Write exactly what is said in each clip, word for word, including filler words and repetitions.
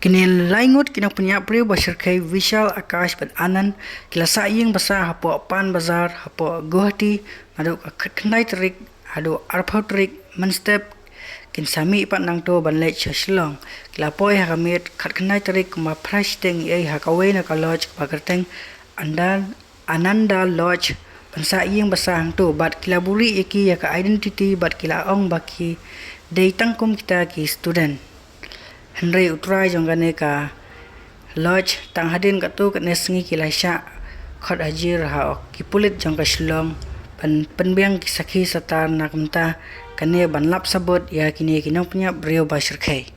Kine lai ngut ki nongpynïap briew ba shyrkhei Vishal, Akash bad Anand ki la sah ïing basa hapoh Pan Bazar hapoh Guwahati naduh ka khatkhyndai tarik haduh arphew tarik mynstep. Kin sa mih pat nangto ban leit sha Shillong. Ki la poi ha ka miet khatkhyndai tarik kumba phra shiteng eiei ha kawei na ka lodge kaba kyrteng Andal Ananda Lodge ban sah ïing basa hangto bad ki la buhrieh ïa ki ïa ka identity bad ki la ong ba ki dei tang kum kita ki student. Hynrei u trai jong kane ka lodge tang hadien katto katne sngi ki la shah khot hajir ha ki pulit jong ka Shillong ban pynbiang ki sakhi satar na ka bynta kane ban lap sabot ïa kine ki nongpynïap briew ba shyrkhei.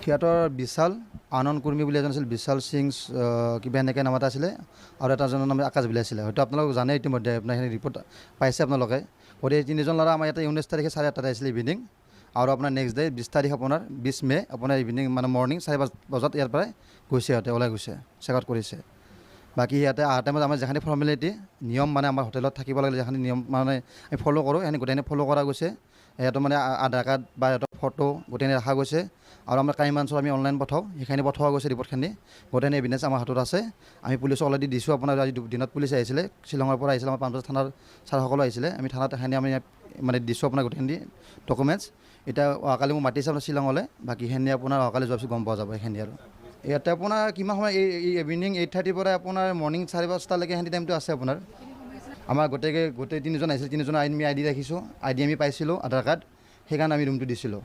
সিহঁতৰ বিশাল, আনন্দ কুৰ্মী বুলি এজন আছিল, বিশাল সিং, আহ, কিবা এনেকৈ নাম এটা আছিলে, আৰু এটা জনৰ নাম আকাশ বুলি আছিলে। হয়তো আপোনালোক জানে ইতিমধ্যে, আপোনাৰ সেইখিনি ৰিপৰ্ট পাইছে আপোনালোকে। গতিকে এই তিনিজন ল'ৰা আমাৰ ইয়াতে ঊনৈছ তাৰিখে চাৰে আঠটাত আহিছিলে ইভিনিং, আৰু আপোনাৰ নেক্সট ডে বিছ তাৰিখ আপোনাৰ বিছ মে আপোনাৰ ইভিনিং মানে মৰ্ণিং চাৰি পাঁচ বজাত ইয়াৰ পৰাই গৈছে, সিহঁতে ওলাই গৈছে, চেক আউট কৰিছে। বাকী ইয়াতে অহা টাইমত আমাৰ যিখিনি ফৰ্মেলিটি নিয়ম মানে আমাৰ হোটেলত থাকিব লাগিলে যিখিনি নিয়ম মানে আমি ফ'ল' কৰোঁ, সেইখিনি গোটেইখিনি ফ'ল' কৰা গৈছে। ইয়াতো মানে আ-, আধাৰ কাৰ্ড বা সিহঁতৰ ফটো গোটেইখিনি ৰখা গৈছে। আৰু আমাৰ ক্ৰাইম ব্ৰাঞ্চত আমি অনলাইন পঠাওঁ, সেইখিনি পঠোৱা গৈছে ৰিপৰ্টখিনি। গোটেইখিনি এভিডেঞ্চ আমাৰ হাতত আছে। আমি পুলিচক অলৰেডি দিছোঁ, আপোনাৰ আজি দু-, দিনত পুলিচ আহিছিলে, শ্বিলঙৰ পৰা আহিছিলে, আমাৰ পাঁচ বজাত থানাৰ ছাৰসকলো আহিছিলে। আমি থানাত সেইখিনি আমি মানে দিছোঁ আপোনাৰ গোটেইখিনি ডকুমেণ্টছ। এতিয়া অহাকালি মোক মাতিছে আপোনাৰ শ্বিলঙলৈ, বাকী সেইখিনি আপোনাৰ অহাকালি যোৱাৰ পিছত গম পোৱা যাব সেইখিনি আৰু। ইয়াতে আপোনাৰ কিমান সময়, এই, এই ইভিনিং এইট থাৰ্টিৰ পৰা আপোনাৰ মৰ্ণিং চাৰে পাঁচটালৈকে সেইখিনি টাইমটো আছে আপোনাৰ। আমাৰ গোটেই, গোটেই তিনিজন আহিছিল, তিনিজনৰ আমি আই ডি ৰাখিছোঁ, আই ডি আমি পাইছিলোঁ, আধাৰ কাৰ্ড, সেইকাৰণে আমি ৰুমটো দিছিলোঁ।